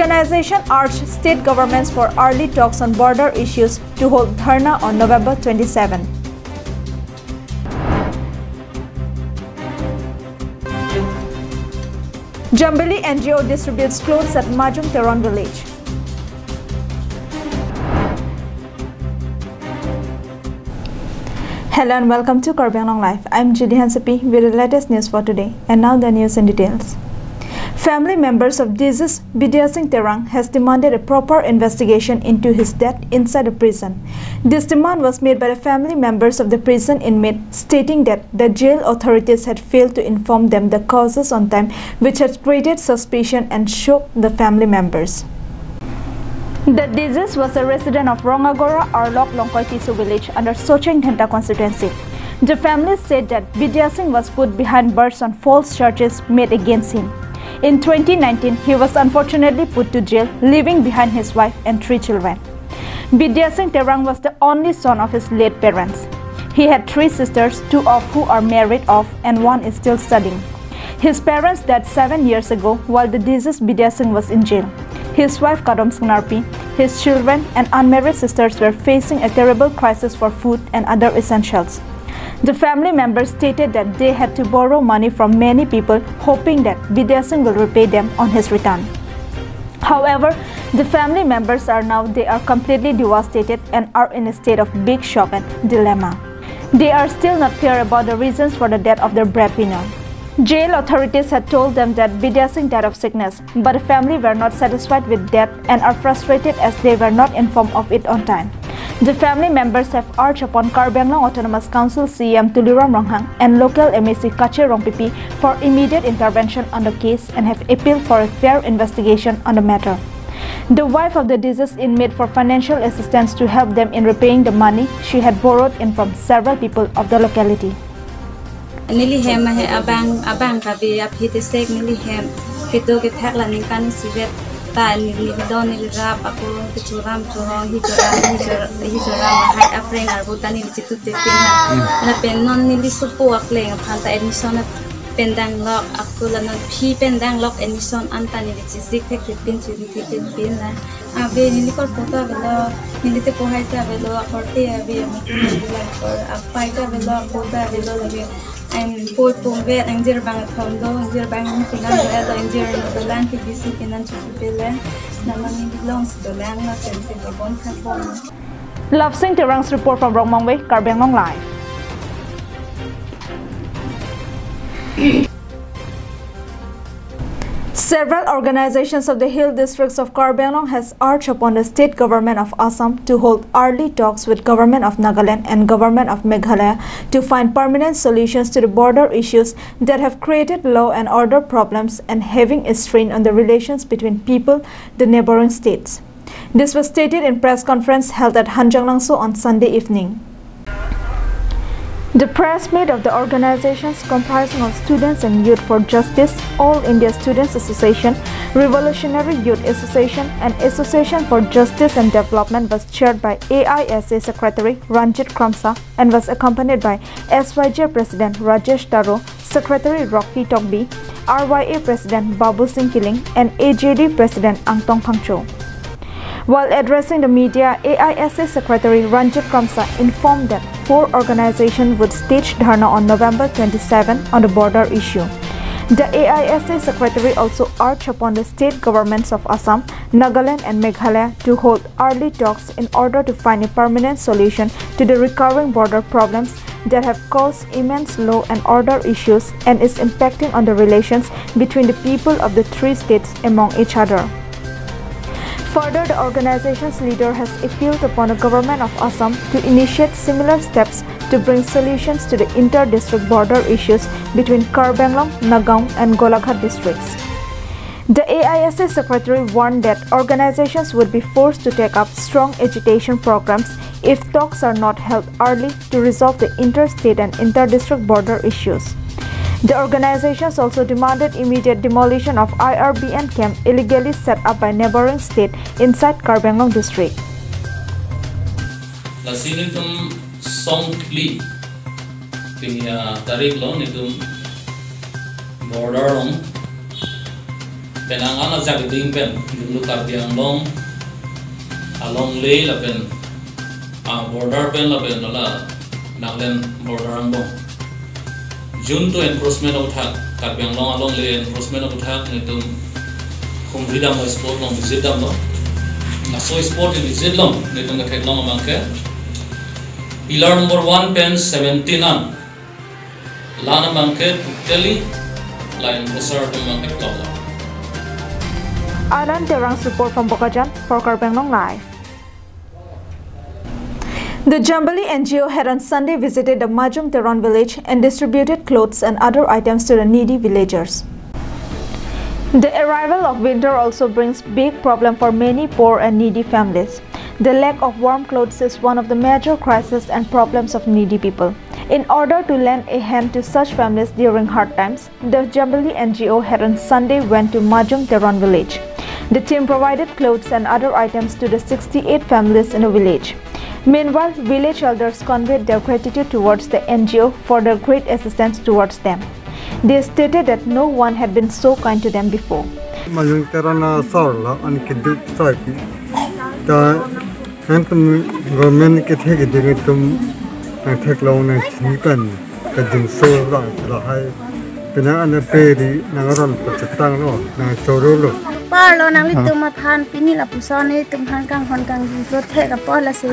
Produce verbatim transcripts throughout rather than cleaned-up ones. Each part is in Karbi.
Organization urged state governments for early talks on border issues to hold dharna on November twenty-seven. Jambili N G O distributes clothes at Majung Teron village. Hello and welcome to Karbi Anglong Live. I'm Judy Hansepi with the latest news for today. And now the news in details. Family members of deceased Bidya Singh Terang has demanded a proper investigation into his death inside the prison. This demand was made by the family members of the prison inmate, stating that the jail authorities had failed to inform them the causes on time, which has created suspicion and shocked the family members. The deceased was a resident of Rongagora, Arlok, Longkoi Tisso village under Socheng Dhenta constituency. The family said that Bidya Singh was put behind bars on false charges made against him. In twenty nineteen, he was unfortunately put to jail, leaving behind his wife and three children. Bidya Singh Terang was the only son of his late parents. He had three sisters, two of who are married off and one is still studying. His parents died seven years ago while the deceased Bidya Singh was in jail. His wife Kadom Singh Narpi, his children and unmarried sisters were facing a terrible crisis for food and other essentials. The family members stated that they had to borrow money from many people, hoping that Bidya Singh will repay them on his return. However, the family members are now, they are completely devastated and are in a state of big shock and dilemma. They are still not clear about the reasons for the death of their breadwinner. Jail authorities had told them that Bidya Singh died of sickness, but the family were not satisfied with that and are frustrated as they were not informed of it on time. The family members have urged upon Karbi Anglong Autonomous Council C E M Tuliram Ronghang and local M A C Kache Rongpipi for immediate intervention on the case and have appealed for a fair investigation on the matter. The wife of the deceased inmate for financial assistance to help them in repaying the money she had borrowed in from several people of the locality. Neli hem ahe abang, abang kabi aphi tesek neli hem kedo kethak la ningkan isivet ta neli don neli rap akurung kechoram chorong hi choram hi chor-, hi choram ahai apreng arbu ta neli chitut tepin ha. Hmm. Lapen non neli sopo akleng aphan ta admission pen danglok, ako la non phi pen danglok admission an ta neli chisik thek tepin chiri thek tepin la. Ave neli korpo ta avelo, neli tepo hai ta avelo, akorte ave, amuku neli la kor, apai ta avelo, apo ta avelo lage. Ang poi pumvet, ang jir bang thom do, ang jir bang ang pinang do, ang jir no dolang ke bisi pinang chukupe le. Namang neli long si dolang na pensi dobon khat bon. Love Singh Terang's report from Rongmongve, Karbi Anglong Live. Several organizations of the hill districts of Karbi Anglong has urged upon the state government of Assam to hold early talks with Government of Nagaland and Government of Meghalaya to find permanent solutions to the border issues that have created law and order problems and having a strain on the relations between people, the neighboring states. This was stated in press conference held at Hanjanglangso on Sunday evening. The press meet of the organizations comprising of Students and Youth for Justice, All India Students Association, Revolutionary Youth Association, and Association for Justice and Development was chaired by A I S A Secretary Ranjit Kramsa and was accompanied by S Y J President Rajesh Taro, Secretary Rocky Tokbi, R Y A President Babu Singh Killing, and A J D President Angtong Phangcho. While addressing the media, A I S A Secretary Ranjit Kramsa informed that four organizations would stage dharna on November twenty-seven on the border issue. The A I S A Secretary also urged upon the state governments of Assam, Nagaland, and Meghalaya to hold early talks in order to find a permanent solution to the recurring border problems that have caused immense law and order issues and is impacting on the relations between the people of the three states among each other. Further, the organization's leader has appealed upon the government of Assam to initiate similar steps to bring solutions to the inter-district border issues between Karbi Anglong, Nagaon, and Golaghat districts. The A I S A secretary warned that organizations would be forced to take up strong agitation programs if talks are not held early to resolve the interstate and inter-district border issues. The organizations also demanded immediate demolition of I R B N camp illegally set up by neighboring state inside Karbi Anglong district. Lasi nelitum song phli pini atarik lo nelitum border along Penang an ajak ding pen, jumlu Karbi Anglong alongle lapen, ah, border pen lapen la Nagaland border angbong. Junto encroachment aputhak, Karbi Anglong alongle encroachment aputhak nelitum humridam spot along visit damlo. Laso spot visit along nelitum ketheklong abang ke pillar number one pen seventeen an, la-an abang ke totally la encroacher atum abang ke toklo. Alan Terang's report from Bokajan for Karbi Anglong Live. The Jambili N G O had on Sunday visited the Majung Teron village and distributed clothes and other items to the needy villagers. The arrival of winter also brings big problem for many poor and needy families. The lack of warm clothes is one of the major crises and problems of needy people. In order to lend a hand to such families during hard times, the Jambili N G O had on Sunday went to Majung Teron village. The team provided clothes and other items to the sixty-eight families in the village. Meanwhile, village elders conveyed their gratitude towards the N G O for their great assistance towards them. They stated that no one had been so kind to them before. Majung Teron asor la an keduk soi pi. Ta nangtum government kethe keding atum nangtheklong nangchini pen kajinso abang lahai. Penang an aperi nang aron pachetanglo, nangchorolo. Parlo nanglitum aphan pini lapuson nelitum aphan kanghon kangjinso thek apot lasi.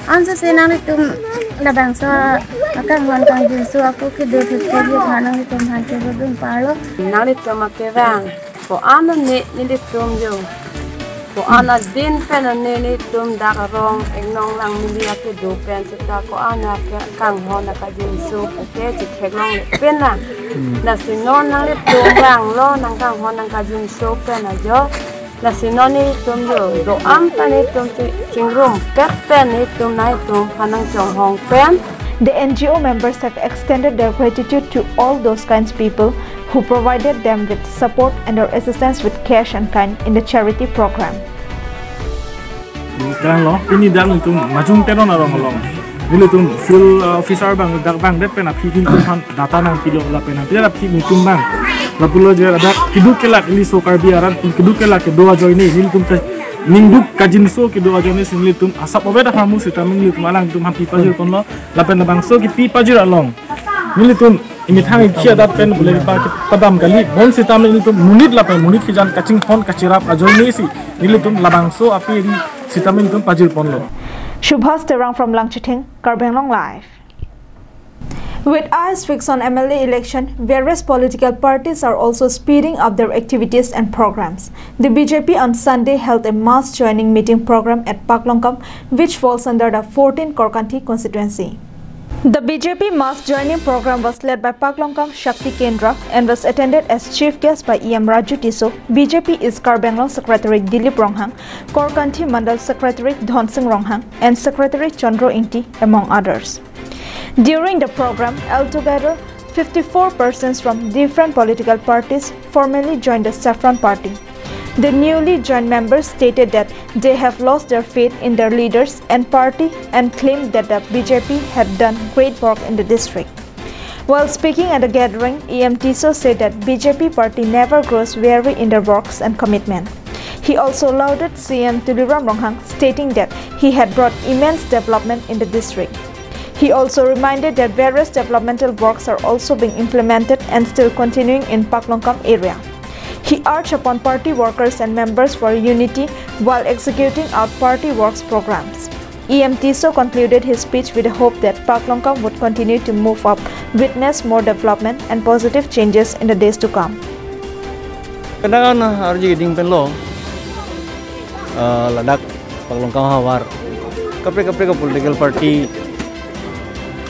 Anso si nanglitum labangso kanghon kangjinso ako kedo thek thek aphan nanglitum aphan choro dun parlo. Nanglitum akevang ko-an ne nelitum yo. Ko-an adin pen ne nelitum dak arong Engnong Langmili akedo pen seta ko-an akanghon akajinso ke chetheklongle pen na. Hmm. Lasi non nanglitum vanglo nangkanghon nangkajinso pen ajo. Lasi non nelitum yo do-an pen nelitum chi-, chingrum pet pen nelitum nangtum aphan nangchonghong pen. The N G O members have extended their gratitude to all those kinds people who provided them with support and their assistance with cash and kind in the charity program. Dang lo, pini dang nelitum Majung Teron arong along. Nelitum field, uh, officer abang dak vangdet pen aphi nelitum aphan data nangpilo lapen aphi aphi nelitum abang. Lapulo je ladak keduk kelak ili so Karbi arat keduk kelak kedo ajoine nelitum ke ningduk kajinso kedo ajoine si nelitum asap ove dak hamu sitame nelitum alangtum aphan pi pajirponlo lapen labangso kepi pajir along. Nelitum imethang ikhi adat pen bule pa padam kali, bonsitame nelitum monit lapen monit kejan kachinghon kachirap ajoine si nelitum labangso aperi sitame nelitum pajirponlo. Subhas Terang from Langchithing, Karbi Anglong Live. With eyes fixed on M L A election, various political parties are also speeding up their activities and programs. The B J P on Sunday held a mass joining meeting program at Paklongkam, which falls under the fourteen Korkanthi constituency. The B J P mass joining program was led by Paklongkam Shakti Kendra and was attended as chief guest by E M Raju Tisso, B J P East Karbi Anglong Secretary Dilip Ronghang, Korkanthi Mandal Secretary Dhonsing Ronghang, and Secretary Chandro Ingti, among others. During the program, altogether fifty-four persons from different political parties formally joined the Saffron Party. The newly joined members stated that they have lost their faith in their leaders and party and claimed that the B J P had done great work in the district. While speaking at the gathering, E M Tisso said that B J P party never grows weary in their works and commitment. He also lauded C M Tuliram Ronghang, stating that he had brought immense development in the district. He also reminded that various developmental works are also being implemented and still continuing in Paklongkam area. He urged upon party workers and members for unity while executing out party works programs. E M Tisso concluded his speech with a hope that Paklongkam would continue to move up, witness more development and positive changes in the days to come. Kadang arji keding pen lo, ah, ladak Paklongkam havar kaprek kaprek a political party,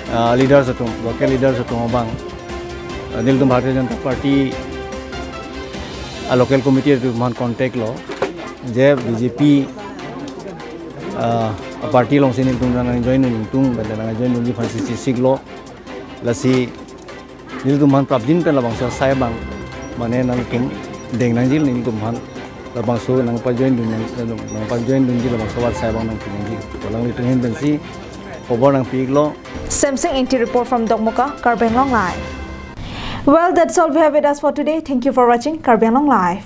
ah, leaders atum, local leaders atum abang, ah, nelitum Bharatiya Janata Party a local committee atum aphan contact lo, je B J P, ah, a party alongsi nelitum nangjoin nelitum, benda nangjoin nelitum aphansi chesik lo, lasi nelitum aphan prapjin pen labangso asai abang, mane nangtum deng nangji nelitum aphan labangso nangpajoin dun nang, nangpajoin dunji labangso asai abang nangpi nangji. Alanglitum ahin pensi khobor nangpi-iklo. Semsing Ingti report from Dokmoka, Karbi Anglong Live. Well, that's all we have with us for today. Thank you for watching Karbi Anglong Live.